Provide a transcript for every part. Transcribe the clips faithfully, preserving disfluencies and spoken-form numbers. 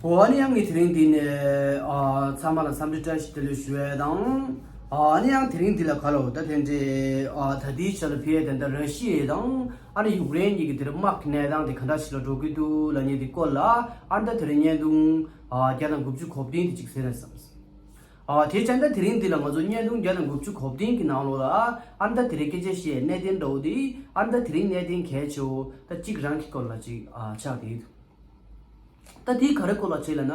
འོ་ཨ་ནི་ཡང་ངས་དེ་རིང་འདི་ནས་ཨ་ཚང་མ་ལ་འཚམས་འདྲི་བཀྲ་ཤིས་བདེ་ལེགས་ཞུ་ཡས་དང་། ཨ་ཨ་ནི་ཡང་དེ་རིང་འདི་ལ་ག་ལ་འོ་ད་དེ་འདྲའི་ཨ་ད་ལྟའི་ཆ་ལ་ཕེ་དེ་འདྲ་ར་ཤི་ཡ་དང་ཨ་ནི་ཡུཀ་རེན་གཉིས་ཀྱི་དེ་རིང་དམག་གི་གནས་སྟངས་དེ་ག་འདྲ་ཞིག་ལ་འགྲོ་གི་འདུག་ལབ་མཁན་དེ་སྐོར་ལ་ཨ་ནི་ད་དེ་རིང་བརྙན་ཐུང་ཨ་བརྒྱ་དང་དགུ་བཅུ་གོ་བདུན་དེ་ཅིག་གཟིགས་ན་བསམ། ཨ་དེ་བྱས་ན་ད་དེ་རིང་འདི་ལ་ང་ཚོ་བརྙན་ཐུང་བརྒྱ་དང་དགུ་བཅུ་གོ་བདུན་གྱི་ནང་ལོགས་ལ་ཨ་ནི་ད་དེ་རིང་སྐད་ཆ་བཤད་གནད་དོན་འདྲ་བོ་དེ་ཨ་ནི་ད་དེ་རིང་གནད་དོན་གལ་ཆེ་བོ་ད་གཅིག་རང་གི་སྐོར་ལ་ཅིག་ཨ་ཆགས་བསྡད་ཡོད། ད་དེའི་ག་རེ་སྐོར་ལ་བྱས་ལབ་ན།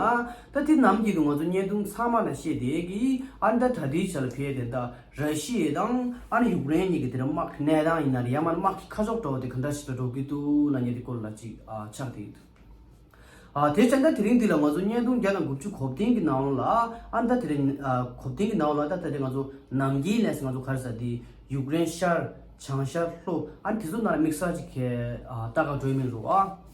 ད་དེ་ནམ་རྒྱུན་དུ་ང་ཚོ་བརྙན་ཐུང་ཚང་མ་ལ་བཤད་བསྡད་ཀྱི་ཨ་ནི་ད་ད་ལྟའི་ཆ་ལ་ཕེ་དེ་ད་ར་ཤི་ཡ་དང་ཨ་ནི་ཡུཀ་རེན་གཉིས་ཀྱི་དེ་རིང་དམག་གི་གནས་སྟངས་ཡིན་ན་རེད། ཡང་མིན་དམག་གི་ཁ་ཕྱོགས་འདྲ་བོ་དེ་ག་འདྲ་ཞིག་ལ་འགྲོ་གི་འདུག་ལབ་མཁན་དེ་སྐོར་ལ་ཅིག་ཨ་ཆགས་བསྡད་ཡོད། ཨ་དེ་བྱས་ན་ད་དེ་རིང་འདི་ལ་ང་ཚོ་བརྙན་ཐུང་བརྒྱ་དང་དགུ་བཅུ་གོ་བདུན་གྱི་ནང་ལ་ཨ་ནི་ད་དེ་རིང་ཨ་གོ་བདུན་གྱི་ནང་ལ་ད་དེ་རིང་ང་ཚོ་ནམ་རྒྱུན་ལས་ང་ཚོ་ག་རེ་ཟེར་དེ་ཡུཀ་རེན་ཤར་བྱང་ཤར་ལྷོ་ཨ་ནི་དེ་ཚོ་ནང་ལ་དམིགས་བསལ་ཅིག་གི་ཨ་ལྟ་ག་འགྲོ་ཡི་མིན་རོ་ཨ།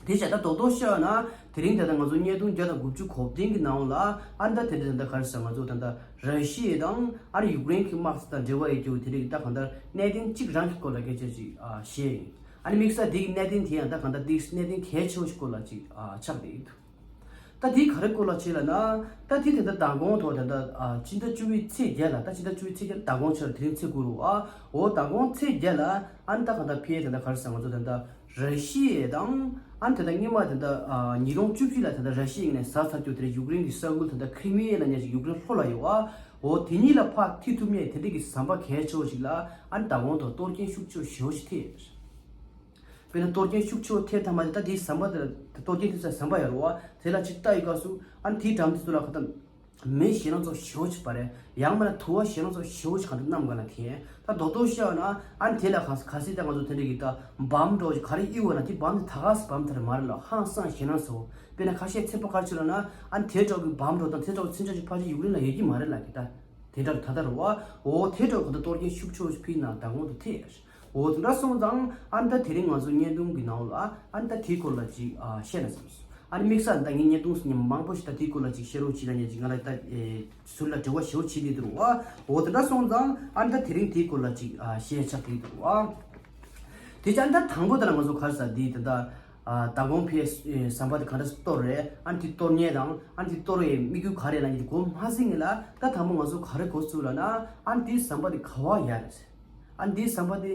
དེ་བྱས་ད་རྡོག་རྡོག་བཤད་ན་དེ་རིང་ད་ལྟ་ང་ཚོ་བརྙན་ཐུང་བརྒྱ་དང་དགུ་བཅུ་གོ་བདུན་གྱི་ནང་ལ་ཨ་ནི་ད་དེ་རིང་ད་ལྟ་ག་རེ་ཟེར་ང་ཚོ་ད་ལྟ་ར་ཤི་ཡ་དང་ཨ་ནི་ཡུཀ་རེན་གྱི་དམག་དང་འབྲེལ་བ་ཡོད་རྒྱུ་དེ་རིང་ད་གང་ལྟར་གནད་དོན་གཅིག་རང་གི་སྐོར་ལ་སྐད་ཆ་ཅིག་ཨ་བཤད་ཡིན། ཨ་ནི་དམིགས་བསལ་འདི་གི་གནད་དོན་དེ་ཡང་ད་གང་ལྟར་འདི་གནད་དོན་གལ་ཆེ་བོ་ཞིག་སྐོར་ལ་ཅིག་ཨ་ཆགས་བསྡད་ཡོད། ད་འདི་ག་རེ་སྐོར་ལ་བྱས་ལབ་ན། ད་འདི་དེ་ལྟར་མདང་དགོང་ཐོག་དེ་ལྟར་ཨ་ཕྱི་ཟླ་བཅུ་པའི་ཚེས་བརྒྱད་ལ་ད་ཕྱི་ཟླ་བཅུ་པའི་ཚེས་བརྒྱད་མདང་དགོང་ཆར་དེ་རིང་ཚེས་དགུ་རུ་ཨ་འོ་མདང་དགོང་ཚེས་བརྒྱད་ལ་ཨ་ནི་ད་གང་ལྟར་ཕེ་དེ་ལྟར་ག་རེ་ཟེར་ང་ཚོ་དེ་ལྟར་ར་ཤི་ཡ་དང་ཨ་ནི་དེ་ལྟར་སྔོན་མ་དེ་ལྟར་ཨ་ཉིས་སྟོང་བཅུ་བཞི་ལ་དེ་ལྟར་ར་ཤི་ཡ་ནས་ཟ་ཚར་རྒྱུ་དེ་ལྟར་ཡུཀ་རེན་གྱི་ས་ཁུལ་དེ་ལྟར་ཁི་རི་མི་ཡ་ལབ་མཁན་ཞིག་ཡུཀ་རེན་ལྷོ་ལ་ཡོད་ཨ། འོ་དེ་གཉིས་ལ་ཕར་ཐེ་ཐུབ་མཁན་དེ་འདྲ་གི་ཟམ་པ་གལ་ཆེ་བོ་ཞིག་ལ་ཨ་ནི་ད་དགོང་ཐོག་གཏོར་སྐྱོན་ཤུགས་ཆེ་བོ་ཞེ་བོ་ཞིག་ཐེབས། དཔེར་ན་གཏོར་སྐྱོན་ཤུགས་ཆེ་བོ་ཐེབས་ཐ་མ་དེ་ད་དེའི་ཟམ་པ་དེ་ལ་གཏོར་སྐྱོན་ཐེབས་ས་ཟམ་པ་ཡོད་རེད་བ། དེ་ལ་ཅིག་ལྟ་ཡི་སྐབས་སུ་ཨ་ནི་དེའི་འགྲམ་དེ་ཚོ་ལ་ཁ་ཐམ་མེ་ཞེད་སྣང་ཚོ་ཞེ་བོ་ཅིག་བབས་རེད། ཡང་མིན་ན་དུ་བ་ཞེད་སྣང་ཚོ་ཞེ་བོ་ཅིག་གང་འདྲ་གནམ་གང་ལ་འཐེན། ད་རྡོག་རྡོག་བཤད་ན་ཨ་ནི་དེ་ལ་ག་ག་སྲིད་ད་ང་ཚོ་དེ་འདྲ་གི་ད་བམ་འདྲ་བོ་ཅིག་ག་རེ་གཡུག་བ་ན་དེ་བམ་དེ་ད་ག་སེ་བམ་དེ་རེད་མ་རེད་ལ་ཧང་སང་ཞེད་སྣང་ཚོ། དཔེར་ན་ཁ་ཤས་ཚན་པ་ག་རེ་བྱེད་ལབ་ན་ཨ་ནི་དེ་འདྲ་གི་བམ་འདྲ་བོ་དང་དེ་འདྲ་གི་མཚོན་ཆ་ཅིག་ཕལ་ཆེར་ཡུཀ་རེན་ལ་ཡོད་ཀྱི་མ་རེད་ལ་གི་ད། དེ་འདྲ་ད་ལྟ་རུ་བ། འོ་དེ་འདྲ་གང་ལྟར་གཏོར་སྐྱོན་ཤུགས་ཆེ་བོ་ཞིག་ཕུལ་ན་མདང་དགོང་དུ་ཐེ། འོ་དེ་འདྲ་སོང་ཙང་ཨ་ནི་ད་དེ་རིང་ང་ཚོ་བརྙན་ཐུང་གི་ནང་ལ་ཨ་ནི་ད་དེའི་སྐོར་ལ་ཅིག་ཨ་བཤད་ན་བསམ་སོང་། ཨ་ནི་དམིགས་བསལ་ད་ངས་བརྙན་ཐུང་ཟེར་ནས་མང་པོ་ཞིག་ད་དེའི་སྐོར་ལ་ཅིག་བཤད་རོགས་བྱེད་ལབ་ནས་ཅིག་ང་ལ་ད་ཨེ་ཟུར་ལ་འབྲེལ་བ་ཞེ་བོ་བྱེད་དེ་འདུག་རུ་བ། འོ་དེ་འདྲ་སོང་ཙང་ཨ་ནི་ད་དེ་རིང་དེའི་སྐོར་ལ་ཅིག་ཨ་བཤད་ཆགས་དེ་འདུག་རུ་བ། དེ་ཅང་ད་དང་པོ་དེ་ལ་ང་ཚོ་ག་རེ་ཟེར་དེ་ད་ད་ཨ་མདང་དགོང་ཕེ་ཨེ་ཟམ་པ་དེ་ག་འདྲ་གཏོར་རེད། ཨ་ནི་དེ་གཏོར་མཁན་དང་ཨ་ནི་དེ་གཏོར་བའི་དམིགས་ཡུལ་ག་རེ་ལབ་མཁན་དེ་གོ་མ་ཟིན་གི་ལ་ད་དང་པོ་ང་ཚོ་ག་རེ་གོ་ཚུལ་ལབ་ན་ཨ་ནི་དེ་ཟམ་པ་དེ་ག་བ་ཡ་རེད། ཨ་ནི་དེ་ཟམ་པ་དེ་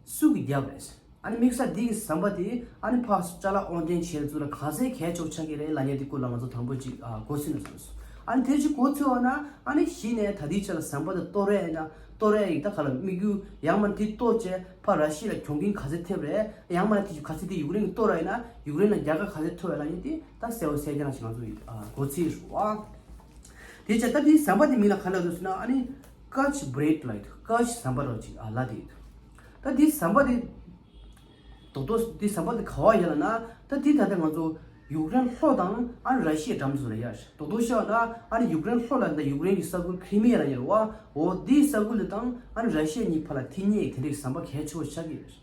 སུ་གི་རྒྱབ་རེད། ཨ་ནི་དམིགས་བསལ་དེ་གི་ཟམ་པ་དེ་ཨ་ནི་ཕར་ཅ་ལག་དབོར་འདྲེན་བྱེད་ཚུལ་ལ་ག་ཚད་གལ་ཆེ་བོ་ཆགས་ཀྱི་རེད་ལབ་མཁན་དེ་སྐོར་ལ་ང་ཚོ་དང་པོ་ཅིག་ཨ་གོ་ཚུལ་ནས་བཟོས་སོང་། ཨ་ནི་དེ་ཅིག་གོ་ཚུལ་བ་ན་ཨ་ནི་གཞི་ནས་ད་ལྟའི་ཆ་ལ་ཟམ་པ་དེ་གཏོར་རེད་ཡིན་ན་གཏོར་རེད་ཡིན་ད་ག་ལ་དམིགས་ཡུལ་ཡང་མ་དེ་གཏོར་བྱས་ཕར་ར་ཤི་ཡ་ལ་གྱོང་གུན་ག་ཚད་ཐེབས་རེད། ཡང་མ་དེ་ག་ཚད་དེ་ཡུཀ་རེན་གྱིས་གཏོར་ར་ཡིན་ན་ཡུཀ་རེན་ལ་རྒྱལ་ཁ་ག་ཚད་ཐོབ་རེད་ལབ་མཁན་དེ་ད་གསལ་བོ་གསལ་རྐྱང་ཞིག་ང་ཚོ་ཡིས་ཨ་གོ་ཚུལ་རེད་བ། དེ་བྱས་ད་དེ་ཟམ་པ་དེ་མིང་ལ་ག་ལབ་འདུག་ཟེར་ན་ཨ་ནི་ཀ་ཆི་བྷི་རེད་ལབ་ཡོད་འདུག་ཀ་ཆི་ཟམ་པ་རོ་ཅིག་ཨ་ལབ་དེ་ཡོད་འདུག་ད་དེ་ཟམ་པ་དེ་རྡོག་རྡོག་དེ་ཟམ་པ་དེ་ག་བ་ཡོད་ལབ་ན་ད་དེ་ད་ལྟ་ང་ཚོ་ཡུཀ་རེན་ལྷོ་དང་ཨ་ནི་ར་ཤི་ཡའི་འགྲམ་དུ་ལ་ཡོད་རེད། རྡོག་རྡོག་བཤད་ན་ཨ་ནི་ཡུཀ་རེན་ལྷོ་ལ་ད་ཡུཀ་རེན་གྱི་ས་ཁུལ་ཁི་རི་མི་ཡ་ལ་ཡོད་རེད་བ། འོ་དེའི་ས་ཁུལ་དེ་དང་ཨ་ནི་ར་ཤི་ཡ་གཉིས་བར་ལ་མཐུད་མཁན་དེ་འདྲའི་ཟམ་པ་གལ་ཆེ་བོ་ཆགས་ཀྱི་ཡོད་རེད།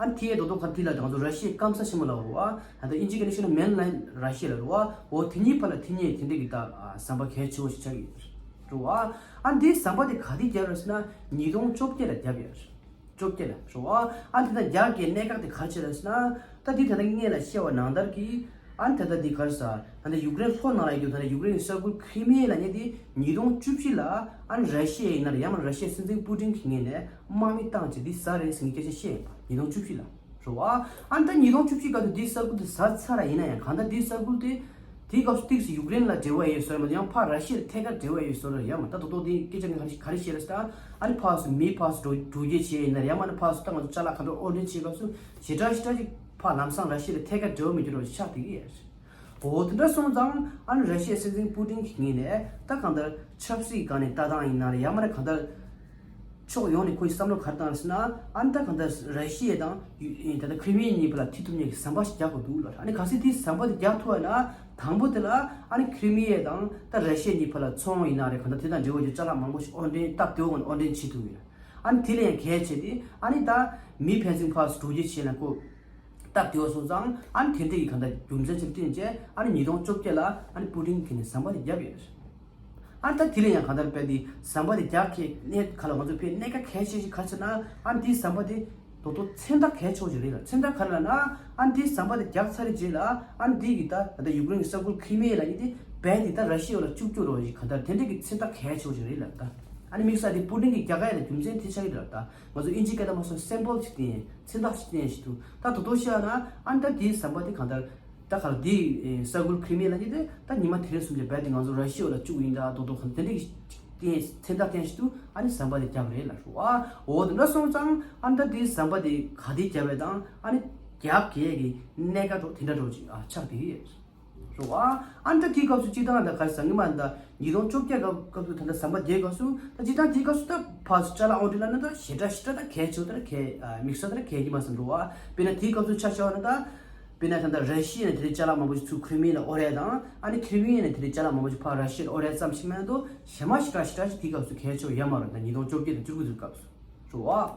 ཨ་ནི་དེའི་རྡོག་རྡོག་ཁ་དེ་ལ་ང་ཚོ་ར་ཤི་ཡའི་སྐམ་ས་ཆེན་མོ་ལབ་རེད་བ། ད་ལྟ་དབྱིན་ཇི་གི་ནས་བཤད་ན་མེན་ལའིན་ར་ཤི་ཡ་ལབ་རེད་བ། འོ་དེ་གཉིས་བར་ལ་མཐུད་མཁན་དེ་འདྲ་གི་ད་ཟམ་པ་གལ་ཆེ་བོ་ཞིག་ཆགས་ཀྱི་ཡོད་རེད་བ། ཨ་ནི་དེའི་ཟམ་པ་དེ་ག་དུས་བརྒྱབ་རེད་ཟེར་ན་ཉིས་སྟོང་བཅོ་བརྒྱད་ལ་བརྒྱབ་ཡོད་རེད། བཅོ་བརྒྱད་ལ་རེད་བ། ཨ་ནི་དེ་ད་རྒྱག་གི་གནད་འགག་དེ་ག་རེ་བྱས་རེད་ཟེར་ན་ད་དེ་ད་ལྟ་སྔོན་ལ་བཤད་པ་ནང་ལྟར་གྱི་ཨ་ནི་ད་ལྟ་འདི་ག་རེ་ཟ། ད་ལྟ་ཡུཀ་རེན་ལྷོ་ནང་ལ་ཡོད་རྒྱུ་ད་ལྟ་ཡུཀ་རེན་གྱི་ས་ཁུལ་ཁི་རི་མི་ཡ་ལབ་མཁན་དེ་ཉིས་སྟོང་བཅུ་བཞི་ལ་ཨ་ནི་ར་ཤི་ཡ་ཡིན་ན་རེད་ཡང་མིན་ན་ར་ཤི་ཡའི་སྲིད་འཛིན་པུ་ཏིན་གྱི་ངོས་ནས་དམག་མི་བཏང་བྱས་འདི་ཟ་རེད་ཟེར་ངས་སྐད་ཆ་བཤད་ཡིན་པ་ཉིས་སྟོང་བཅུ་བཞི་ལ་རེད་བ། ཨ་ནི་ད་ཉིས་སྟོང་བཅུ་བཞི་སྐབས་དུ་འདི་ས་ཁུལ་དེ་ཟ་ཚར་ཡིན་ན་ཡང་གང་ལྟར་འདི་ས་ཁུལ་དེ་དེའི་སྐབས་སུ་ཏིག་ཙམ་ཡུཀ་རེན་ལ་འབྲེལ་བ་ཡོད་བཟོ་ཡང་མིན་ཡང་ཕར་ར་ཤི་ཡ་ལ་ཐད་ཀར་འབྲེལ་བ་ཡོད་བཟོ་རེད་ཡང་མིན་ད་རྡོག་རྡོག་དེ་སྐད་ཆ་ངས་ག་རེ་ག་རེ་བཤད་རེད་ཟེར་ད་ཨ་ནི་ཕར་ཚུར་མི་ཕར་ཚུར་འགྲོ་འགྲོ་སྐྱེལ་བྱས་ཡིན་ན་ཡང་མིན་ན་ཕར་ཚུར་ད་ང་ཚོ་ཅ་ལག་ག་འདྲ་དབོར་འདྲེན་བྱེད་སྐབས་སུ་ཞེ་དྲག་ཞེ་དྲག་ཅིག་ཕར་ལམ་སང་ར་ཤི་ཡ་ལ་ཐད་ཀར་འབྲེལ་བ་མི་འགྱུར་བ་ཞིག་ཆགས་བསྡད་ཀྱི་ཡོད་རེད། འོ་དེ་འདྲ་སོང་ཙང་ཨ་ནི་ར་ཤི་ཡའི་སྲིད་འཛིན་པུ་ཏིན་གྱི་ངོས་ནས་ད་གང་ལྟར་ཆབ་སྲིད་སྒང་ནས་ལྟ་སྟངས་ཡིན་ན་རེད་ཡང་མིན་ན་གང་ལྟར་ཕྱོགས་ཡོངས་ནས་ཁོས་བསམ་བློ་ག་རེ་བཏང་ཟེར་ན་ཨ་ནི་ད་གང་ལྟར་ར་ཤི་ཡ་དང་ཡུ་ད་ལྟ་ཁི་རི་མི་ཡ་གཉིས་བར་ལ་མཐུད་ཐུབ་མཁན་གྱི་ཟམ་པ་ཞིག་རྒྱག་དགོས་འདུག་ལ་ཨ་ནི་གལ་སྲིད་དེའི་ཟམ་པ་དེ་རྒྱག་ཐུབ་པ་ན་དང་པོ་དེ་ལ་ཨ་ནི་ཁི་རི་མི་ཡ་དང་ད་ར་ཤི་ཡ་གཉིས་བར་ལ་ཚོང་ཡིན་ན་རེད་གང་ལྟར་དེ་དང་འབྲེལ་བ་ཡོད་ཅ་ལག་མང་པོ་ཞིག་དབོར་འདྲེན་སྟབས་བདེ་བོ་ངང་ནས་དབོར་འདྲེན་བྱེད་ཐུབ་ཡོད། ཨ་ནི་དེ་ལ་ཡང་གལ་ཆེ་སྟེ་ཨ་ནི་ད་མི་ཕན་ཚུན་ཕར་ཚུར་འགྲོ་སྐྱེལ་བྱེད་ན་ཁོ་སྟབས་བདེ་བ་སོང་ཙང་ཨ་ནི་དེ་འདྲ་ཡི་གང་ལྟར་རྒྱུ་མཚན་ཅིག་བསྟན་བྱས་ཨ་ནི་ཉིས་སྟོང་བཅོ་བརྒྱད་ལ་ཨ་ནི་པུ་ཏིན་གྱིས་ནི་ཟམ་པ་དེ་བརྒྱབ་ཡོད། ཨ་ནི་ད་དེ་ལ་ཡང་གང་ལྟར་དཔེ་དེ་ཟམ་པ་དེ་རྒྱག་གི་གནད་ག་ལ་ང་ཚོ་དཔེ་གནད་འགག་གལ་ཆེ་ཞིག་ག་ཚོད་ན་ཨ་ནི་དེའི་ཟམ་པ་དེ་ ད་དུང་མཚན་རྟགས་གལ་ཆེ་བ་ཞིག་རེད་ལ། མཚན་རྟགས་ག་རེ་ལབ་ན། ཨ་ནི་དེའི་ཟམ་པ་དེ་རྒྱག་ཚར་རེ་རྗེས་ལ། ཨ་ནི་དེ་གི་ད་ད་ལྟ་ཡུཀ་རེན་གྱི་ས་ཁུལ་ཁི་རི་མི་ཡ་ལབ་མཁན་དེ་རྦད་དེ་ད་ར་ཤི་ཡ་ལ་བཅུག་བཅུག་རོགས་ཞིག་གང་ལྟར་དེ་འདྲ་གི་མཚན་རྟགས་གལ་ཆེ་བ་ཞིག་རེད་ལབ་ད། ཨ་ནི་དམིགས་བསལ་དེ་པུ་ཏིན་གྱིས་རྒྱག་ག་ཡ་ལ་རྒྱུ་མཚན་དེ་ཆགས་ཀྱི་རེད་ལབ་ད། ང་ཚོ་ཨིན་ཇིའི་སྐད་ལ་མ་སོང་སིམ་བོལ་ཞིག་བསྟན། མཚན་རྟགས་ཤིག་བསྟན་ཞིག་འདུག་ད་དོ་དོ་ཤ་ན་ཨ་ནི་ད་དེའི་ཟམ་པ་དེ་གང་ལྟར་ད་ག་ལ་དེའི་ས་ཁུལ་ཁི་རི་མི་ཡ་ལབ་མཁན་དེ་ད་ཉི་མ་དེ་རིང་སོང་རྗེས་རྦད་དེ་ང་ཚོ་ར་ཤི་ཡ་ལ་བཅུག་ཡིན་ད། དོ་དོ་གང་དེ་འདྲ་གི་བསྟན། མཚན་རྟགས་བསྟན་ཞིག་འདུག་ཨ་ནི་ཟམ་པ་དེ་རྒྱབ་རེད་ལབ་རོ། ཨ་འོ་དེ་འདྲ་སོང་ཙང་ཨ་ནི་ད་དེའི་ཟམ་པ་དེ་ག་དེ་རྒྱབ་པ་དང་ཨ་ནི་རྒྱག་གི་གི་གནད་འགག་འགྲོ་དེ་འདྲ་འགྲོ་ཅིག་ཨ་ཆགས་དེ་རེད་རོ། ཨ་ཨ་ནི་ད་དེའི་སྐབས་སུ་སྤྱིར་བཏང་ད་ག་རེ་ཟ་ངེས་མ་ད་ཉིས་སྟོང་བཅོ་བརྒྱད་སྐབས་སྐབས་སུ་ད་ལྟ་ཟམ་པ་རྒྱག་སྐབས་སུ་ད་སྤྱིར་བཏང་དེའི་སྐབས་སུ་ད་ཕར་ཚུར་ཅ་ལག་འོར་འདྲི་ལབ་ན་ད་ཞེ་དྲག་ཞེ་དྲག་ད་གལ་ཆེ་བ་ད་གལ་དམིགས་བསལ་ད་གལ་གྱི་མ་སོང་འགྲོ། ཨ་དཔེར་ན་དེའི་སྐབས་སུ་ཆ་བཞག་ན་ད། དཔེར་ན་ད་ལྟ་ར་ཤི་ཡ་ནས་དེ་རིང་ཅ་ལག་མང་པོ་ཞིག་ཚུར་ཁི་རི་མི་ཡ་ལ་དབོར་ཡ་དང་ཨ་ནི་ཁི་རི་མི་ཡ་ནས་དེ་རིང་ཅ་ལག་མང་པོ་ཞིག་ཕར་ར་ཤི་ཡ་ལ་དབོར་ཡ་ཙམ་ཞིག་མ་གཏོགས་གཞན་མ་ཞེ་དྲག་ཞེ་དྲག་ཞིག་དེའི་སྐབས་སུ་གལ་ཆེ་བ་ཡོད་མ་རེད། ད་ཉིས་སྟོང་བཅོ་བརྒྱད་དང་བཅུ་དགུ་ཚོའི་སྐབས་སུ་རེད་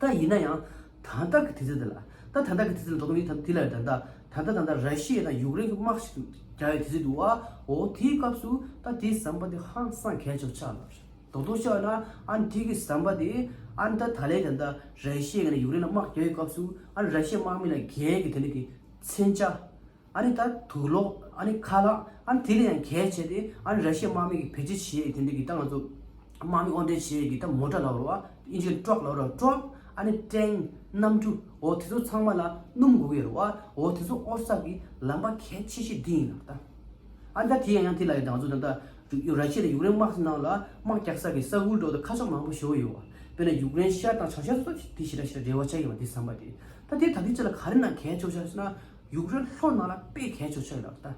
བ། ད་ཡིན་ན་ཡང་ད་ལྟ་གི་དུས་ཚོད་འདི་ལ་ད་ད་ལྟ་གི་དུས་ཚོད་ལ་ད་དུང་མི་ད་དེ་ལ་ད་ལྟ་ད་ལྟ་ད་ལྟ་ར་ཤི་ཡ་དང་ཡུཀ་རེན་གྱི་དམག་ཞིག་ཏུ་རྒྱག་ཡའི་དུས་ཚོད་འདུག་བ། འོ་དེའི་སྐབས་སུ་ད་དེའི་ཟམ་པ་དེ་ཧང་སང་གལ་ཆེ་བ་ཆགས་ལ། རྡོག་རྡོག་བཤད་ན་ཨ་ནི་དེ་གི་ཟམ་པ་དེ་ཨ་ནི་ད་ད་ལན་ད་ལྟ་ར་ཤི་ཡ་ནས་ཡུཀ་རེན་ལ་དམག་རྒྱག་ཡའི་སྐབས་སུ་ཨ་ནི་ར་ཤི་ཡའི་དམག་མི་ལ་རྒྱག་གི་དེ་འདྲ་གི་མཚོན་ཆ། ཨ་ནི་ད་དུག་ལོག་ཨ་ནི་ཁ་ལག་ཨ་ནི་དེ་ལས་ཡང་གལ་ཆེ་དེ་ཨ་ནི་ར་ཤི་ཡའི་དམག་མི་གི་བེད་སྤྱོད་བྱེད་ཡས་དེ་འདྲ་གི་ད་ང་ཚོ་དམག་མི་དབོར་འདྲེན་བྱེད་ཡས་ཀྱི་ད་མོ་ཊ་ལབ་རོ། ཨིན་ཇི་ལ་ཊྲག་ལབ་རོ། ཊྲག་ཨ་ནི་ཊེང་གནམ་གྲུ་འོ་དེ་ཚོ་ཚང་མ་ལ་སྣུམ་དགོས་ཀྱི་རེད་བ། འོ་དེ་ཚོ་དབོར་ས་གི་ལམ་པ་གལ་ཆེ་ཤོས་འདི་ཡིན་ལབ་ད། ཨ་ནི་ད་དེ་ཡང་ཡང་དེ་ལ་ཡང་ད་ང་ཚོ་ད་ལྟ་ར་ཤི་ཡ་དང་ཡུཀ་རེན་དམག་ནང་ལ་དམག་རྒྱག་ས་གི་ས་ཁུལ་འགྲོ་ད་ཁ་ཕྱོགས་མང་པོ་ཞིག་ཡོད་བ། དཔེར་ན་ཡུཀ་རེན་ཤར་དང་བྱང་ཤར་སོགས་དེ་ཞེ་དྲག་ཞེ་དྲག་འབྲེལ་བ་ཆགས་ཡོད་བ། དེ་ཟམ་པ་དེ་ད་དེ་ད་ལྟའི་ཆ་ལ་ག་རེ་ན་གལ་ཆེ་ཤོས་ཟེར་ན། ཡུཀ་རེན་ལྷོ་ནང་ལ་དཔེ་གལ་ཆེ་ཆགས་ཡོད་ལབ་ད།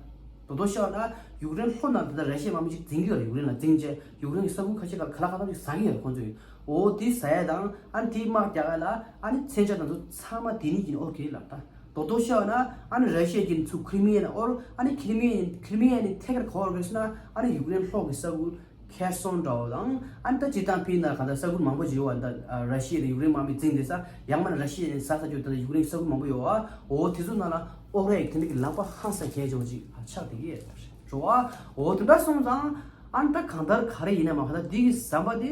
དོ་དོ་ཤོད་ན་ཡུཀ་རེན་ལྷོ་ནང་ད་ལྟ་ར་ཤི་ཡའི་དམག་མི་ཞིག་འཛིང་གི་ཡོད་རེད། ཡུཀ་རེན་ལ་འཛིང་བྱས་ཡུཀ་རེན་གྱི་ས་ཁུལ་ཁ་ཤས་ཁ་ལ་ཁ་ལག་ཁ་ཐམ་ཞིག་ཟ་གི་ཡོད་རེད་ཁོང་ཚོས། འོ་དེ་ཟ་ཡ་དང་ཨ་ནི་དེའི་དམག་རྒྱག་ཡ་ལ་ཨ་ནི་མཚོན་ཆ་དང་ཚོ་ཚང་མ་དེ་ནས་ཀྱིན་དབོར་གི་ལབ་ད། དོ་དོ་ཤོད་ན་ཨ་ནི་ར་ཤི་ཡ་ཀྱིན་ཚུར་ཁི་རི་མི་ཡ་ནས་དབོར། ཨ་ནི་ཁི་རི་མི་ཡ་ཁི་རི་མི་ཡ་ནས་ཐད་ཀར་ག་པར་དབོར་ཟེར་ན་ཨ་ནི་ཡུཀ་རེན་ལྷོ་གི་ས་ཁུལ་ཁེར་སོང་འདྲ་བོ་དང་ཨ་ནི་ད་སྤྱིར་བཏང་ཕིའི་ནང་གང་ལྟར་ས་ཁུལ་མང་པོ་ཞིག་ཡོད་བ། ད་ར་ཤི་ཡ་དང་ཡུཀ་རེན་དམག་མི་འཛིང་བསྡད་ས་ཡང་མིན་ན་ར་ཤི་ཡ་ནས་ཟ་ས་ཅིག་ད་ཡུཀ་རེན་ས་ཁུལ་མང་པོ་ཡོད་བ། འོ་དེ་ཚོ་ནང་ལ་དབོར་ཡ་དེ་འདྲ་གི་ལམ་པ་ཧང་སང་གལ་ཆེ་བ་ཅིག་ཆགས་བསྡད་ཀྱི་ཡོད་རེད་བ། འོ་དེ་འདྲ་སོང་ཙང་ཨ་ནི་ད་གང་ལྟར་ག་རེ་ཡིན་ན་མ་གང་ལྟར་འདི་གི་ཟམ་པ་དེ་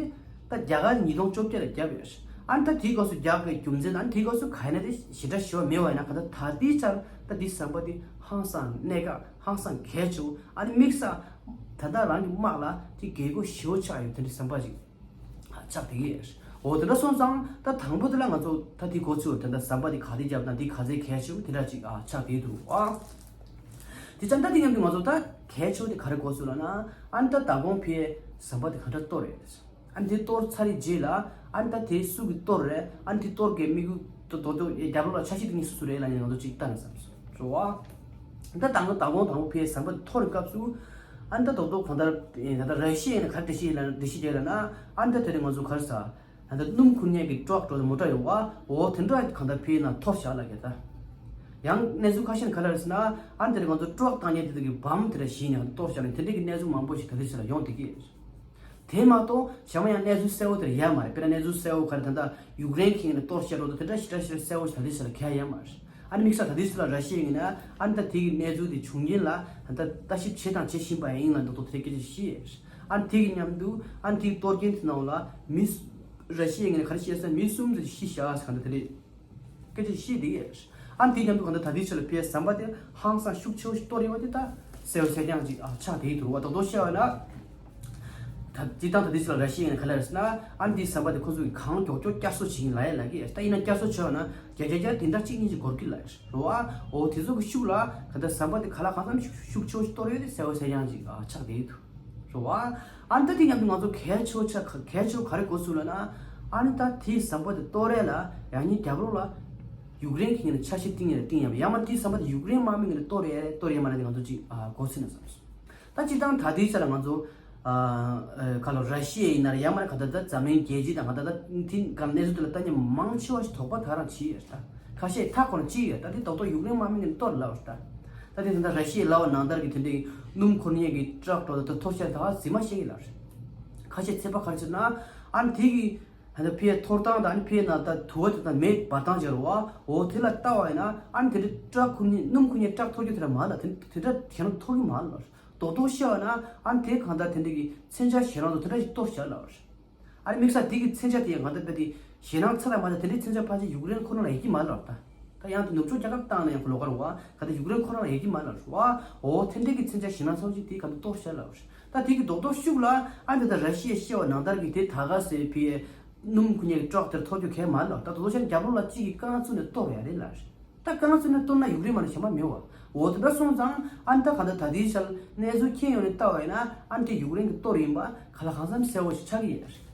ད་རྒྱ་གར་ཉིས་སྟོང་བཅོ་བརྒྱད་ལ་བརྒྱབ་ཡོད་རེད། ཨ་ནི་ད་དེའི་སྐབས་སུ་རྒྱག་པའི་རྒྱུ་མཚན་ཨ་ནི་དེའི་སྐབས་སུ་ག་ཡིན་ན་དེ་ཞེ་དྲག་ཞེ་པོ་མེད་བ་ཡིན་ན་གང་ལྟར་ད་ལྟའི་ཆར་ད་འདི་ཟམ་པ་དེ་ཧང་སང་གནད་འགག་ཧང་སང་གལ་ཆེ་བོ། ཨ་ནི་དམིགས་བསལ་ད་ལྟ་རང་གི་དམག་ལ་དེ་འགན་ཁུར་ཞེ་པོ་ཆགས་ཡོད་དེ་འདྲའི་ཟམ་པ་ཅིག་ཆགས་བསྡད་ཀྱི་ཡོད། འོ་དེ་འདྲ་སོང་ཙང་ད་དང་པོ་དེ་ལ་ང་ཚོ་ད་དེ་གོ་ཚུལ་དེ་འདྲ་ཟམ་པ་དེ་ག་དེ་བརྒྱབ་དང་དེ་ག་ཚད་གལ་ཆེ་བོ་དེ་འདྲ་ཅིག་ཨ་ཆགས་བསྡད་འདུག་ཨ། དེ་ཙང་ད་དེ་མཉམ་དུ་ང་ཚོ་ད་གལ་ཆེ་བོ་དེ་ག་རེ་གོ་ཚུལ་ལབ་ན་ཨ་ནི་ད་ད་གོང་ཕི་ཟམ་པ་དེ་ག་འདྲ་གཏོར་རེད། ཨ་ནི་དེ་གཏོར་ཚར་རེད་རྗེས་ལ་ཨ་ནི་ད་དེ་སུ་གི་གཏོར་རེད། ཨ་ནི་དེ་གཏོར་གའི་དམིགས་ཡུལ་དོ་དོ་དོ་རྒྱབ་ལོགས་ལ་ཆ་ཤས་དེ་གཉིས་སུ་སུ་རེད་ལབ་ནས་ང་ཚོ་ཅིག་ལྟ་ན་བསམ་སོང་རེད་བ། ད་དང་པོ་ད་གོང་དང་པོ་ཕའི་ཟམ་པ་དེ་གཏོར་སྐབས་སུ་ཨ་ནི་ད་རྡོག་རྡོག་གང་ལྟར་ད་ལྟ་ར་ཤི་ཡ་ནས་ག་རེ་འགྲེལ་བཤད་ལ་འགྲེལ་བཤད་བརྒྱབ་ལབ་ན་ཨ་ནི་ད་དེ་རིང་ང་ཚོ་ག་རེ་ཟ། ད་ལྟ་སྣུམ་འཁོར་མཁན་གྱི་ཊྲག་འགྲོ་མོ་ཊ་ཡོད་བ། འོ་དེ་འདྲ་གང་ལྟར་ཕའི་ནང་གཏོར་བཞག་ལབ་ཀྱི་ད། ཡང་གནས་ཚུལ་ཁ་ཤས་ནས་ག་རེ་ལབ་ཟེར་ན་ཨ་ནི་དེ་རིང་ང་ཚོ་ཊྲག་བཏང་མཁན་དེ་དག་གི་བམ་དེ་འདྲ་བཞག་ནས་གཏོར་བཞག་ནས་དེ་འདྲ་གི་གནས་ཚུལ་མང་པོ་ཞིག་ད་ལྟའི་ཆ་ལ་ཡོང་བསྡད་ཀྱི་ཡོད། དེ་མ་གཏོགས་གཞན་པ་ཡང་གནས་ཚུལ་གསལ་བོ་དེར་ཡོད་མ་རེད། དཔེར་ན་གནས་ཚུལ་གསལ་བོ་ག་རེ་ད་ལྟ་ཡུཀ་རེན་གྱི་ནས་གཏོར་བཤད་འགྲོ་དང་དེ་འདྲ་ཞིག་གསལ་བོ་ཞིག་ད་ལྟའི་ཆར་གང་ཡང་ཡོད་མ་རེད། ཨ་ནི་དམིགས་བསལ་ད་ལྟའི་ཆར་ལ་ར་ཤི་ཡ་ཡིན་ན་ཨ་ནི་ད་དེ་གི་གནས་ཚུལ་དེ་བྱུང་རྐྱེན་ལ་ད་ལྟ་ལྟ་ཞིབ་བྱས་དང་བྱེད་བཞིན་པ་ཡིན་ལབ་འདུག་ཏོ་དེ་སྐད་ཆ་བཤད་ཡོད་རེད། ཨ་ནི་དེ་གི་མཉམ་དུ་ཨ་ནི་དེ་གི་གཏོར་རྐྱེན་དེ་ནང་ལ་མི་སུ་ར་ཤི་ཡ་ཡིན་ན་ག་རེ་བཤད་ཟེར་ན་མི་གསུམ་དེ་ཤི་བཞག་ཟེར་ག་འདྲ་དེ་རེད། སྐད་ཆ་བཤད་བསྡད་ཡོད། ཨ་ནི་དེ་མཉམ་དུ་གང་ལྟར་ད་ལྟའི་ཆར་ལ་ཕའི་ཟམ་པ་དེ་ཧང་སང་ཤུགས་ཆེ་བོ་ཞིག་གཏོར་ཡོད་པ་དེ་ད་གསལ་པོ་གསལ་རྐྱང་ཅིག་ཨ་ཆགས་བསྡད་ཡོད་འདུག་བ། རྡོག་རྡོག་བཤད་པ་ན། ད་སྤྱིར་བཏང་ད་ལྟའི་ཆར་ལ་ར་ཤི་ཡ་ཡིན་ན་ག་རེ་ལབ་ཟེར་ན་ཨ་ནི་དེའི་ཟམ་པ་དེ་ཁོ་ཚོ་གིས་གང་མགྱོགས་མགྱོགས་བསྐྱར་གསོ་བྱེད་ཀྱིན་ལབ་ཡ་ལབ་ཀྱི་ཡོད། ད་ཡིན་ན་བསྐྱར་གསོ་བྱས་པ་ན་བརྒྱ་བརྒྱ་བརྒྱ་དེ་འདྲ་གཅིག་གཉིས་ཅིག་འགོར་གྱི་ལབ་རེད་བ། འོ་དེ་ཚོ་གི་ཤུགས་ལ་ག་ད་ཟམ་པ་དེ་ག་ལ་གང་འཚམ་ཤུགས་ཆེ་བོ་ཞིག་གཏོར་ཡོད་དེ་གསལ་པོ་གསལ་རྐྱང་ཅིག་ཨ་ཆགས་བསྡད་ཡོད་འདུག་རེད་བ། ཨ་ནི་ད་དེ་མཉམ་དུ་ང་ཚོ་གལ་ཆེ་བོ་ཆ་གལ་ཆེ་བོ་ག་རེ་གོ་ཚུལ་ལབ་ན། ཨ་ནི་ད་དེའི་ཟམ་པ་དེ་གཏོར་ཡས་ལ་ཡང་སྙིང་རྒྱབ་ལོགས་ལ་ཡུཀ་རེན་གྱི་ངོས་ནས་ཆ་ཤས་བཏིང་ཡས་ལ་བཏིང་ཡས་མ་ཡང་མ་དེའི་ཟམ་པ་དེ་ཡུཀ་རེན་དམག་མི་ངོས་ནས་གཏོར་ཡས་གཏོར་ཡས་མ་རེད་དེ་ང་ཚོ་ཅིག་ཨ་གོ་ཚུལ་ན་བསམ་སོང་། ད་སྤྱིར་བཏང་ད་ལྟའི་ཆ་ལ་ང་ཚོ་ཨ་ཨ་ག་ལོ་ར་ཤི་ཡ་ཡིན་ན་རེད་ཡང་མ་རེད་ག་ད་ད་འཛམ་གླིང་རྒྱལ་སྤྱི་དང་ག་ད་ད་དེ་ག་གནས་ཚུལ་དེ་ལ་ལྟ་མཁན་མང་ཆེ་བ་ཞིག་དོགས་པ་ད་རང་བྱེད་ཡས་ད། ཁ་ཤས་མཐའ་འཁོར་གཅིག་ཡོད། ད་དེ་རྡོག་རྡོག་ཡུཀ་རེན་དམག་མི་ངོས་ནས་གཏོར་ལབ་རེད་ད། ད་དེ་ད་ལྟ་ར་ཤི་ཡའི་ལབ་པ་ནང་ལྟར་གྱི་དེ་འདྲའི་སྣུམ་འཁོར་མཁན་གྱི་ཊྲག་འགྲོ་ད་གཏོར་བཤད་ད་ག་རྫུན་མ་བཤད་ཀྱི་ལབ་རེད། ཁ་ཤས་ཚོད་དཔག་ག་རེ་བྱས་ན་ཨ་ནི་དེ་གི་ད་ལྟ་ཕའི་གཏོར་སྟངས་དང་ཨ་ནི་ཕའི་ནང་ད་དུ་བ་དེ་དང་མེ་འབར་སྟངས་བྱས་རེད་བ། འོ་དེ་ལ་ལྟ་བ་ཡིན་ན་ཨ་ནི་དེ་འདྲའི་ཊྲག་འཁོར་མཁན་སྣུམ་འཁོར་མཁན་ཊྲག་གཏོར་རྒྱུ་དེ་འདྲ་མ་ལ་དེ་དེ་འདྲ་གཞན་གཏོར་གྱི་མ་ལབ་རེད། རྡོག་རྡོག་བཤད་པ་ན་ཨ་ནི་དེ་གང་ལྟར་དེ་འདྲ་གི་མཚོན་ཆ་ཞེ་དྲག་འདུག་དེ་འདྲ་ཞིག་གཏོར་བཞག་ལབ་རེད། ཨ་ནི་དམིགས་བསལ་དེ་གི་མཚོན་ཆ་དེ་ཡང་ང་ཚོ་དཔེ་དེ་ ཞེད་སྣང་ཚ་དང་མ་ཚ་དེ་འདྲའི་མཚོན་ཆ་ཕལ་ཆེར་ཡུཀ་རེན་ཁོ་རང་ལ་ཡོད་ཀྱི་མ་རེད་ལབ་ད། ད་ཡང་དེ་ནུབ་ཕྱོགས་རྒྱལ་ཁབ་བཏང་ན་ཡང་ཁོ་ལོགས་ཀ་རེད་བ། ག་ད་ཡུཀ་རེན་ཁོ་རང་ལ་ཡོད་ཀྱི་མ་རེད་ལབ་རེད་བ། འོ་དེ་འདྲའི་གི་མཚོན་ཆ་ཞེད་སྣང་ཚ་པོ་ཅིག་དེ་ག་ད་གཏོར་བཞག་ལབ་རེད། ད་དེ་གི་རྡོག་རྡོག་ཤུགས་ལ་ཨ་འདི་ད་ར་ཤི་ཡས་བཤད་པ་ནང་ལྟར་གི་དེ་ད་ག་སེ་ཕི་སྣུམ་ཁུ་ཉལ་གི་ཊག་དེར་ཐོགས་རྒྱུ་གལ་མ་རེད་ལབ། ད་དོ་དོ་ཆ་རྒྱབ་ལོགས་ལ་གཅིག་གི་རྐང་བཙུགས་ནས་གཏོར་ཡ་རེད་ལབ་རེད། ད་རྐང་བཙུགས་ནས་གཏོར་ན་ཡུཀ་རེན་མ་ནས་གཞན་པ་མེད་བ། འོ་དེ་འདྲ་སོང་ཙང་ཨ་ནི་ད་ག་ད་ད་དེའི་ཆར་གནས་ཚུལ་མཁྱེན་ཡོང་ནས་ལྟ་བ་ཡིན་ན་ཨ་ནི་དེ་ཡུཀ་རེན་གི་གཏོར་ཡིན་པ་ག་ལ་གང་འཚམ་གསལ་བོ་ཞིག་ཆགས་ཀྱི་ཡོད་རེད།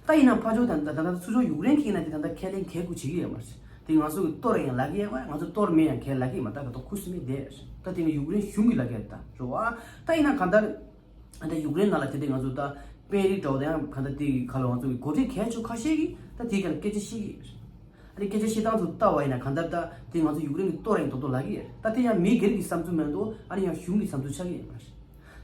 ད་ཡིན་ན་ཕར་ཕྱོགས་དང་ད་ད་ད་ཚུར་ཕྱོགས་ཡུཀ་རེན་གྱིས་ན་དེ་ད་ད་ཁས་ལེན་གལ་དགུ་བྱེད་ཀྱི་ཡོད་མ་རེད། དེ་ང་ཚོ་གི་གཏོར་ཡང་ལབ་ཀྱི་ཡོད་མ་རེད། ང་ཚོ་གཏོར་མེད་ཡང་གལ་ལབ་ཀྱི་ཡོད་མ་རེད། ད་ག་ད་ཁུ་སིམ་མེ་བསྡད་རེད། ད་དེ་ནི་ཡུཀ་རེན་གཞུང་གིས་ལབ་ཀྱི་རེད་ད་རེད་བ། ད་ཡིན་ན་གང་ལྟར་ཨ་ད་ཡུཀ་རེན་ནང་ལ་དེ་དེ་ང་ཚོ་ད་དཔོན་རིགས་འདྲ་བོ་དང་ཡང་གང་ལྟར་དེ་གི་ཁ་ལོ་ང་ཚོ་གི་འགོ་ཁྲིད་གལ་ཆེ་ཁ་ཤས་ཀྱིས་ད་དེའི་སྒང་ལ་སྐད་ཆ་བཤད་ཀྱི་ཡོད་རེད། ཨ་ནི་སྐད་ཆ་བཤད་སྟངས་ཚོ་ལྟ་བ་ཡིན་ན་གང་ལྟར་ད་དེ་ང་ཚོ་ཡུཀ་རེན་གྱི་གཏོར་ཡིན་མདོག་མདོག་ལབ་ཀྱི་ཡོད་རེད། ད་དེ་ཡང་མི་སྒེར་གྱི་བསམ་ཚུལ་མ་གཏོགས་ཨ་ནི་ཡང་གཞུང་གི་བསམ་ཚུལ་ཆགས་ཀྱི་ཡོད་མ་རེད།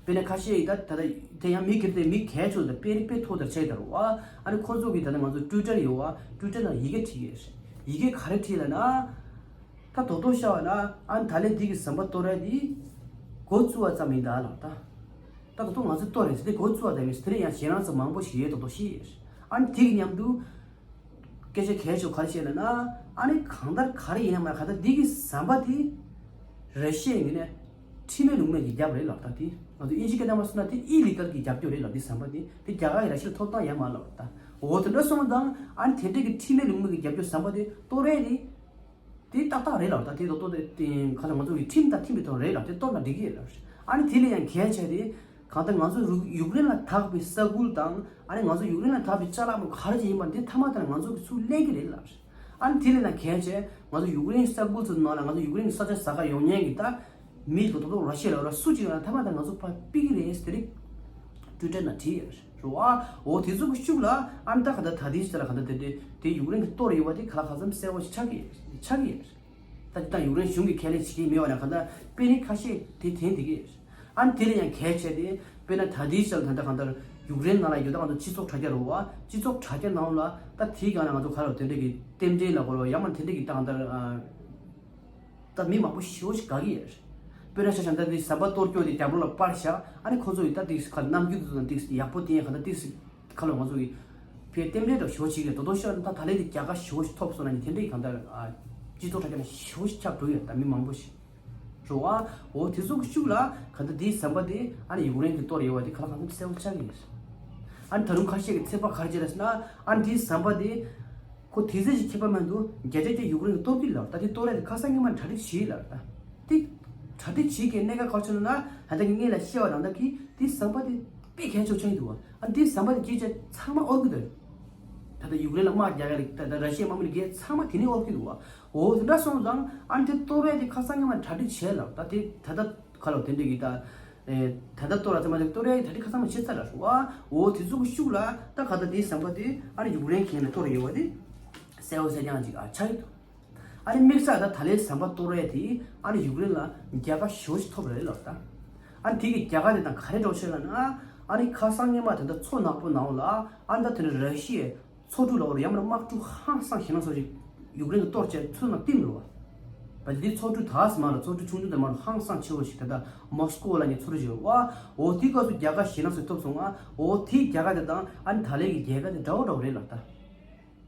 དཔེར་ན་ཁ་ཤས་ཡིས་ད་ད་ལྟ་དེ་ཡང་མི་སྒེར་དེ་མི་གལ་ཆེ་བ་དང་དཔོན་རིགས་དཔེ་མཐོ་དར་ཆགས་ཀྱི་ད་རེད་བ། ཨ་ནི་ཁོ་ཚོ་གིས་ད་ལྟ་ང་ཚོ་ཊུའི་ཊར་ཡོད་བ། ཊུའི་ཊར་ནང་ཡི་གེ་བྲིས་ཡོད་རེད། ཡི་གེ་ག་རེ་བྲིས་ལབ་ན། ད་རྡོག་རྡོག་བཤད་པ་ན་ཨ་ནི་ད་ལན་འདི་གི་ཟམ་པ་གཏོར་ཡ་འདི་འགོ་བཙུགས་པ་ཙམ་ཡིན་ད་ལབ་ད། ད་རྡོག་རྡོག་ང་ཚོས་གཏོར་རེད་ཟེར་ཏེ་འགོ་བཙུགས་པ་ཙམ་ཡིན། དེ་ལ་ཡང་ཞེད་སྣང་ཚ་མང་པོ་ཞིག་ཡོད་མདོག་མདོག་བཤད་ཡོད་རེད། ཨ་ནི་དེ་གི་མཉམ་དུ། སྐད་ཆ་གལ་ཆེ་བ་ག་རེ་བཤད་ལབ་ན། ཨ་ནི་གང་ལྟར་ག་རེ་ཡིན་ན་མ་གང་ལྟར་འདི་གི་ཟམ་པ་དེ་ར་ཤི་ཡའི་ངོས་ནས་ཁྲིམས་མེད་ལུགས་མེད་ཀྱི་རྒྱབ་རེད་ལབ་ད་དེ། ང་ཚོ་དབྱིན་ཇི་སྐད་ནང་མ་སོང་ན་དེ་ཨི་ལི་གལ་གྱི་རྒྱབ་སྐྱོར་རེད་ལབ། དེ་ཟམ་པ་དེ་དེ་རྒྱ་གར་གྱི་ར་ཤི་ཡའི་ཐོབ་ཐང་ཡང་མ་ལབ་ད། འོ་དེ་འདྲ་སོང་ཙང་ཨ་ནི་དེ་འདྲས་ཀྱི་ཁྲིམས་མེད་ལུགས་མེད་ཀྱི་རྒྱབ་སྐྱོར་ཟམ་པ་དེ་གཏོར་རེད་དེ། དེ་ཏག་ཏག་རེད་ལབ་ད། དེ་ཏོག་ཏོག་དེ་དེ་ག་ལ་ང་ཚོ་གི་ཁྲིམས་དང་མཐུན་པའི་ཐོག་རེད་ལབ། དེ་གཏོར་ན་འགྲིག་གི་ཡོད་ལབ། ཨ་ནི་དེ་ལས་ཡང་གལ་ཆེ་དེ། གང་ལྟར་ང་ཚོ་རུ་ཡུཀ་རེན་ལ་བདག་པའི་ས་ཁུལ་དང་ཨ་ནི་ང་ཚོ་ཡུཀ་རེན་ལ་བདག་པའི་ཅ་ལག་མོ་ག་རེ་ཅིག་ཡིན་པ་འདི་མཐའ་མ་དེ་ལ་ང་ཚོ་གི་ཚུར་ལེན་གི་རེད་ལབ། ཨ་ནི་དེ་ལས་ན་གལ་ཆེ་ང་ཚོ་ཡུཀ་རེན་ས་ཁུལ་ཚོའི་ནང་ལ་ང་ཚོ་ཡུཀ་རེན་གི་ས་ཆ་ཟ་ག་ཡོང་མཁན་གི་ད་མི་ལོ་ཏོག་ཏོག་ར་ཤི་ཡ་ལ་ར་སུ་ཅིག་ཡོང་ན་མཐའ་མ་དེ་ང་ཚོ་ཕར་ཕུད་གི་རེད་ཟེར་དེ་རིགས་ཊུའི་ཊར་ནང་བྲིས་ཡོད་རེད་བ། འོ་དེ་ཚོ་གི་ཤུགས་ལ་ཨ་ནི་ད་ག་ད་ད་དེ་ཟེར་ལ་ག་ད་དེ་དེ་དེ་ཡུཀ་རེན་གི་གཏོར་ཡོད་པ་དེ་ག་ལ་ག་ཙམ་གསལ་བོ་ཞིག་ཆགས་ཀྱི་ཡོད་རེད། ཆགས་ཀྱི་ཡོད་རེད། ད་ད་ཡུཀ་རེན་གཞུང་གིས་ཁས་ལེན་བྱེད་ཀྱི་མེད་པ་ན་ག་ད་དཔོན་རིགས་ཁ་ཤས་དེ་དེ་འདི་གི་ཨ་ནི་དེ་ལས་ཡང་གལ་ཆེ་དེ་དཔེར་ན་ད་ལྟའི་ཆར་ད་ལྟ་གང་ལྟར་ཡུཀ་རེན་ནང་ལ་ཡོད་ད་གང་ལྟར་སྤྱི་ཚོགས་དྲ་རྒྱ་རུ་བ་སྤྱི་ཚོགས་དྲ་རྒྱ་ནང་ལ་ད་དེའི་སྒང་ལ་ང་ཚོ་ག་རེ་དེ་འདྲས་ཀྱི་རྟེན་འབྲེལ་ལ་གོ་རོ་ཡང་མ་དེ་འདྲས་ཀྱི་ད་གང་ལྟར་ད་མི་མང་པོ་ཞེ་པོ་ཞིག་དགའ་གི་ཡོད་རེད། དཔེར་ན་ཆ་བཞག་ན་ད་དེ་ཟམ་པ་གཏོར་སྐྱོར་དེ་རྒྱབ་ལོགས་ལ་སྤར་བཞག་ཨ་ནི་ཁོ་ཚོ་ཡི་ད་དེ་ག་རྣམ་འགྱུར་དེ་ཚོ་དང་དེ་ཡག་པོ་བསྟན་ག་ད་དེ་ག་ལ་ང་ཚོ་ཡི་ཕའི་རྟེན་འབྲེལ་འདྲ་ཞེ་པོ་ཞིག་རེད། དོ་དོ་ཤོར་ན་ད་ད་ལན་དེ་རྒྱལ་ཁ་ཞེ་པོ་ཞིག་ཐོབ་སོང་ན་ནི་དེ་འདྲས་ཀྱི་གང་ལྟར་སྤྱི་ཚོགས་དྲ་རྒྱ་ན་ཞེ་པོ་ཞིག་ཁྱབ་འགྲོ་ཡོད་ད་མི་མང་པོ་ཞིག་རོ་ཨ། འོ་དེ་ཚོ་གི་ཤུགས་ལ་ག་ད་དེའི་ཟམ་པ་དེ་ཨ་ནི་ཡུཀ་རེན་གྱིས་གཏོར་ཡོད་པ་དེ་ག་ལ་གང་འཚམ་གསལ་པོ་ཆགས་ཀྱི་ཡོད། ཨ་ནི་ད་རུང་ཁ་ཤས་ཀྱི་ཚོད་དཔག་ག་རེ་བྱས་ལབ་ཟེར་ན་ཨ་ནི་དེའི་ཟམ་པ་དེ་ཁོ་དེ་ཚོ་ཞིག་ཁྱད་པར་མི་འདུག་བརྒྱ་ཆ་བརྒྱ་ཡུཀ་རེན་གྱིས་གཏོར་གྱི་ལབ། ད་དེ་གཏོར་ཡ་དེ་ཁ་སང་ཉི་མ་གྲ་སྒྲིག་བྱས་ལབ་ད། དེ་གྲ་སྒྲིག་བྱེད་ཀྱི་གནད་འགག་ག་རེ་བྱུང་ན་ད་ལྟ་གི་སྔོན་ལ་བཤད་པ་ནང་ལྟར་གྱི་དེའི་ཟམ་པ་དེ་དཔེ་གལ་ཆེ་ཆགས་ཀྱི་འདུག་བ། ཨ་ནི་དེའི་ཟམ་པ་དེ་སྐྱེས་ཆ་ཚང་མ་ཨོར་གྱི་འདུག་ད་ལྟ་ཡུཀ་རེན་ལ་དམག་རྒྱག་ཡ་རེད། ད་ལྟ་ར་ཤི་ཡའི་དམག་མི་རེད་གས་ཚང་མ་དེ་ནས་ཨོར་གྱི་འདུག་བ། འོ་དེ་འདྲ་སོང་ཙང་ཨ་ནི་དེ་གཏོར་ཡ་དེ་ཁ་སང་ཉི་མ་གྲ་སྒྲིག་བྱས་ལབ། ད་དེ་ད་ལྟ་ཁ་ལོ་དེ་འདྲ་གི་ད་ད་ལྟ་གཏོར་ལ་ཚང་མ་དེ་གཏོར་ཡ་གྲ་སྒྲིག་ཁ་སང་མ་བྱས་ཚར་ལ་རུ་བ། འོ་དེ་ཚོ་གི་ཤུགས་ལ་ད་ག་ད་དེའི་ཟམ་པ་དེ་ཨ་ནི་ཡུཀ་རེན་གྱེན་ལ་གཏོར་ཡོད་བ་དེ་གསལ་བོ་གསལ་རྐྱང་ཅིག་ཨ་ཆགས་ཡོད་འདུག་ཨ་ནི་དམིགས་བསལ་ད་ད་ལའི་ཟམ་པ་གཏོར་ཡ་དེ་ཨ་ནི་ཡུཀ་རེན་ལ་རྒྱལ་ཁ་ཞེ་པོ་ཞིག་ཐོབ་རེད་ལབ་ད། ཨ་ནི་དེ་གི་རྒྱལ་ཁ་དེ་དང་ག་རེ་འགྲོ་ཆེད་ལབ་ན་ཨ་ནི་ཁ་སང་སྔོན་མ་དེ་འདྲ་མཚོ་ནག་པོ་ནང་ལ་ཨ་ནི་ད་དེ་འདྲ་ར་ཤི་ཡའི་མཚོ་གྲུ་ལ་འོར་ཡ་མ་དམག་གྲུ་ཧང་སང་ཞེ་ན་སོ་ཞིག་ཡུཀ་རེན་གྱིས་གཏོར་བྱས་མཚོ་ནང་བཏིང་འགྲོ་བ། བ་དེ་མཚོ་གྲུ་ད་སི་མ་ལ་མཚོ་གྲུ་ཆུང་ཆུང་དེ་མ་ལ་ཧང་སང་ཆེ་བོ་ཞིག་ད་ལྟ་མོ་སི་ཀོ་ལ་ནི་མཚོ་གྲུ་ཞིག་ཡོད་བ། འོ་དེ་སྐབས་སུ་རྒྱལ་ཁ་ཞེ་ན་སོ་ཐོབ་སོང་ང་། འོ་དེའི་རྒྱལ་ཁ་དེ་དང་ཨ་ནི་ད་ལའི་གི་རྒྱལ་ཁ་དེ་འདྲ་བོ་འདྲ་བོ་རེད་ལབ་ད།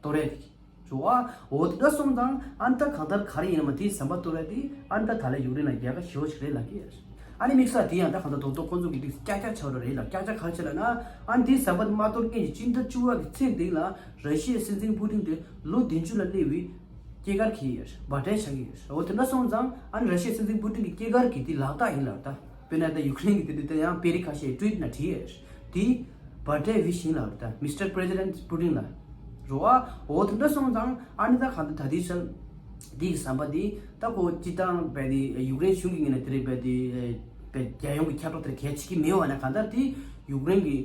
གཏོར་ཡ་དེ་གི་རེད་བ། འོ་དེ་འདྲ་སོང་ཙང་ཨ་ནི་ད་གང་ལྟར་ག་རེ་ཡིན་ན་མ་དེའི་ཟམ་པ་གཏོར་ཡ་དེ་ཨ་ནི་ད་ད་ལའི་ཡུཀ་རེན་ལ་རྒྱལ་ཁ་ཞེ་བོ་ཞིག་རེད་ལབ་ཀྱི་ཡོད། ཨ་ནི་དམིགས་བསལ་དེ་ཡང་ད་གང་ལྟར་རྡོག་རྡོག་ཁོང་ཚོ་གི་དེ་ཀྱག་ཀྱག་ཆགས་འགྲོ་རེད་ལབ། ཀྱག་ཀྱག་ག་རེ་བྱས་ལབ་ན་ཨ་ནི་དེའི་ཟམ་པ་དེ་མ་གཏོར་མཁན་གྱི་སྤྱི་ཟླ་བཅུ་པ་གི་ཚེས་འདི་ལ་ར་ཤི་ཡའི་སྲིད་འཛིན་པུ་ཏིན་དེ་ལོ་བདུན་ཅུ་ལ་སླེབས་པའི་སྐྱེས་སྐར་གྱི་ཡོད་རེད། བར་ཐི་ཌེ་ཆགས་ཀྱི་ཡོད་རེད། འོ་དེ་འདྲ་སོང་ཙང་ཨ་ནི་ར་ཤི་ཡའི་སྲིད་འཛིན་པུ་ཏིན་གྱི་སྐྱེས་སྐར་གྱི་དེ་ལག་རྟགས་ཡིན་ལབ་ད། དཔེར་ན་ད་ཡུཀ་རེན་གྱི་དེ་འདྲ་ད་ཡང་དཔོན་རིགས་ཁ་ཤས་ཊུ་ཝིཊ་ནང་བྲིས་ཡོད་རེད། དེ་བར་ཐི་ཌེ་ཝིཤ་ཡིན་ལབ་རེད་ད། མིས་ཊར་པི་རེ་སི་ཌེན་ཊི་པུ་ཏིན་ལ་རོ་ཨ། འོ་དེ་འདྲ་སོང་ཙང་ཨ་ནི་ད་གང་ལྟར་ད་དེའི་ཆར་དེའི་ཟམ་པ་དེ་ད་ཁོ་སྤྱི་བཏང་བས་དེ་ཡུཀ་རེན་གཞུང་གི་ངོས་ནས་དེ་རེད་བས་དེ་བས་རྒྱལ་ཡོངས་ཀྱི་ཁྱབ་བསྒྲགས་དེར་གལ་ཆེ་གི་མེད་བ་ན་གང་ལྟར་དེ་ཡུཀ་རེན་གྱིས་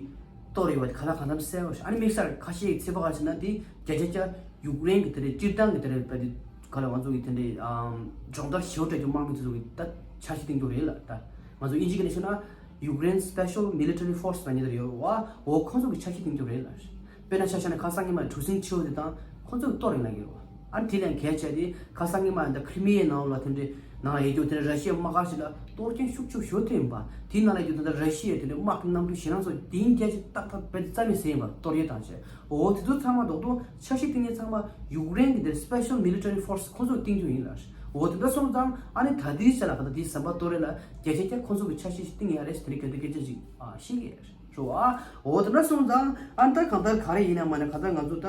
གཏོར་ཡོད་པ་དེ་ག་ལ་གང་འཚམ་གསལ་བ་ཞིག་ཨ་ནི་དམིགས་བསལ་ཁ་ཤས་ཀྱི་ཚོད་དཔག་ག་རེ་བྱས་ན་དེ་བརྒྱ་ཆ་བརྒྱ་ཡུཀ་རེན་གྱི་དེ་རེད་སྤྱིར་བཏང་གི་དེ་རེད་བས་དེ་ག་ལ་ང་ཚོ་གི་དེ་འདྲའི་སྦྱོང་བརྡར་ཞེ་པོ་སྤྲད་རྒྱུ་དམག་མི་དེ་ཚོ་གི་ད་འཆར་གཞི་བཏིང་རྒྱུ་རེད་ལ། ད་ང་ཚོ་དབྱིན་ཇི་སྐད་ནས་བཤད་ན་Ukraine Special Military Force ལ་ཉེ་དར་ཡོད་རེད་བ། འོ་ཁོང་ཚོ་གི་འཆར་གཞི་བཏིང་རྒྱུ་རེད་ལ། དཔེར་ན་ཆ་བཞག་ན་ཁ་སང་ཉི་མ་གྲུ་གཟིངས་ཆེ་བོ་དེ་དང་ཁོང་ཚོ་གི་གཏོར་ཡིན་ལ་ཡོད་རེད་བ། ཨ་ནི་དེ་ལས་གལ་ཆེ་དེ་ཁ་སང་གི་མ་ཡིན་ད་ཁི་རི་མི་ཡའི་ནང་ལ་དེ་འདྲའི་ནང་ཡོད་རྒྱུ་དེ་འདྲ་ར་ཤི་ཡའི་དམག་སྒར་ཞིག་ལ་གཏོར་སྐྱོན་ཤུགས་ཆེ་ཤོས་དེ་ཡིན་པ། དེའི་ནང་ལ་ཡོད་རྒྱུ་དེ་འདྲ་ར་ཤི་ཡའི་དེ་འདྲའི་དམག་གི་གནམ་གྲུ་ཞེ་དྲག་ཚོ་དེང་རྒྱལ་ཅིག་ཏག་ཏག་རྦད་དེ་རྩ་མེད་བཟོས་ཡིན་པ། གཏོར་ཡས་དང་བཅས། འོ་དེ་ཚོ་ཚང་མ་རྡོག་རྡོག་འཆར་གཞི་བཏིང་མཁན་ཚང་མ་ཡུཀ་རེན་གྱི་དེ་Special Military Force ཁོ་ཚོས་བཏིང་རྒྱུ་ཡིན་ལ། འོ་དེ་འདྲ་སོང་ཙང་ཨ་ནི་ད་ལྟའི་ཆ་ལ་ག་ད་དེའི་ཟམ་པ་གཏོར་ཡས་ལ་བརྒྱ་ཆ་བརྒྱ་ཁོ་ཚོ་གི་འཆར་གཞི་ཞིག་བཏིང་ཡ་རེད་ཟེར་དེ་རིང་ག་དུས་སྐད་ཆ་ཞིག་ཨ་བཤད་ཀྱི་ཡོད་རེད། རོ་ཨ། འོ་དེ་འདྲ་སོང་ཙང་ཨ་ནི་ད་གང་ལྟར་ག་རེ་ཡིན་ན་མ་ན་གང་ལྟར་ང་ཚོ་ད་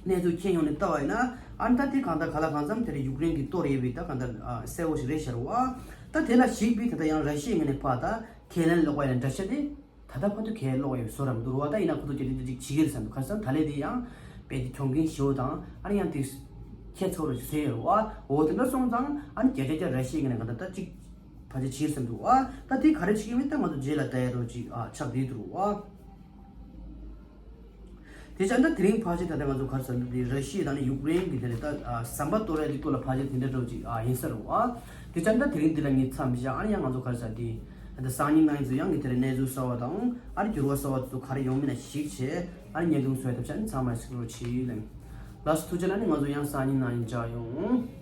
གནས་ཚུལ་མཁྱེན་ཡོང་ནས་ལྟ་བ་ཡིན་ན་ཨ་ནི་ད་དེ་གང་ལྟར་ག་ལ་གང་འཚམ་དེ་རེད། ཡུཀ་རེན་གྱི་གཏོར་ཡས་པའི་ད་གང་ལྟར་ཨ་གསལ་བོ་ཞིག་རེད་ཤག་རོ་ཨ། ད་དེ་ལ་གཞིགས་པའི་ད་ལྟ་ཡང་ར་ཤི་ཡའི་ངོས་ནས་ཕར་ད་ཁས་ལེན་ལོག་པ་ཡིན་ན་འདྲ་ཤ་དེ། ད་ལྟ་བར་དུ་གས་ཀློག་ཡོད་བཟོ་ར་མི་འདུག་རོ་བ། ད་ཡིན་ན་ཁོ་ཚོ་སྐད་ཆ་འདི་ཅིག་བྱེད་ཀྱི་རེད་བསམ་འདུག་ཁ་སང་ད་ལས་དེ་ཡང་དཔེ་དེ་གྱོང་གུན་ཞེ་པོ་དང་ཨ་ནི་ཡང་དེ་ཁྱད་ཚོར་བཟོས་ཡོད་རོ་བ། འོ་དེ་འདྲ་སོང་ཙང་ཨ་ནི་བརྒྱ་ཆ་བརྒྱ་ར་ཤི་ཡའི་ངོས་ནས་ག་ད་ད་ཅིག་ཕལ་ཆེར་བྱེད་ཀྱི་རེད་བསམ་འདུག་བ། ད་དེ་ག་རེ་བྱེད་ཀྱི་མིན་ད་ང་ཚོ་རྗེས་ལ་ལྟ་ཡ་རོ་ཅིག་ཨ་ཆགས་བསྡད་འདུག་རོ་བ། དེ་ཙང་ད་དེ་རིང་ཕལ་ཆེར་ད་ལྟ་ང་ཚོ་ག་རེ་ཟེར་འདུག་དེ་ར་ཤི་ཡ་དང་ནི་ཡུཀ་རེན་གྱི་དེ་ལ་ད་ཟམ་པ་གཏོར་ཡ་དེ་ཐོག་ལ་ཕལ་ཆེར་དེ་འདྲ་འདྲ་བོ་ཅིག་ཡིན་ས་རེད་བ། དེ་ཙང་ད་དེ་རིང་འདི་ལ་ངས་མཚམས་བཞག་ཨ་ནི་ཡང་ང་ཚོ་ག་རེ་ཟེར་དེ་ད་སང་ཉིན་གནངས་ཉིན་ཚོ་ཡང་ངས་དེ་རིང་གནས་ཚུལ་གསར་བ་དང་ཨ་ནི་འགྱུར་བ་གསར་བ་དེ་ཚོ་ག་རེ་ཡོང་མིན་ན་གཞིགས་བྱས་ཨ་ནི་བརྙན་ཐུང་བཟོ་ཡ་ཐབས་ཤེས་ཨ་ནི་ཚང་མ་གཟིགས་རོགས་བྱེད་ལེ། ལགས་སོ་ཐུགས་རྗེ་ཆེ། ཨ་ནི་ང་ཚོ་ཡང་སང་ཉིན་གནངས་ཉིན་མཇལ་ཡོང་།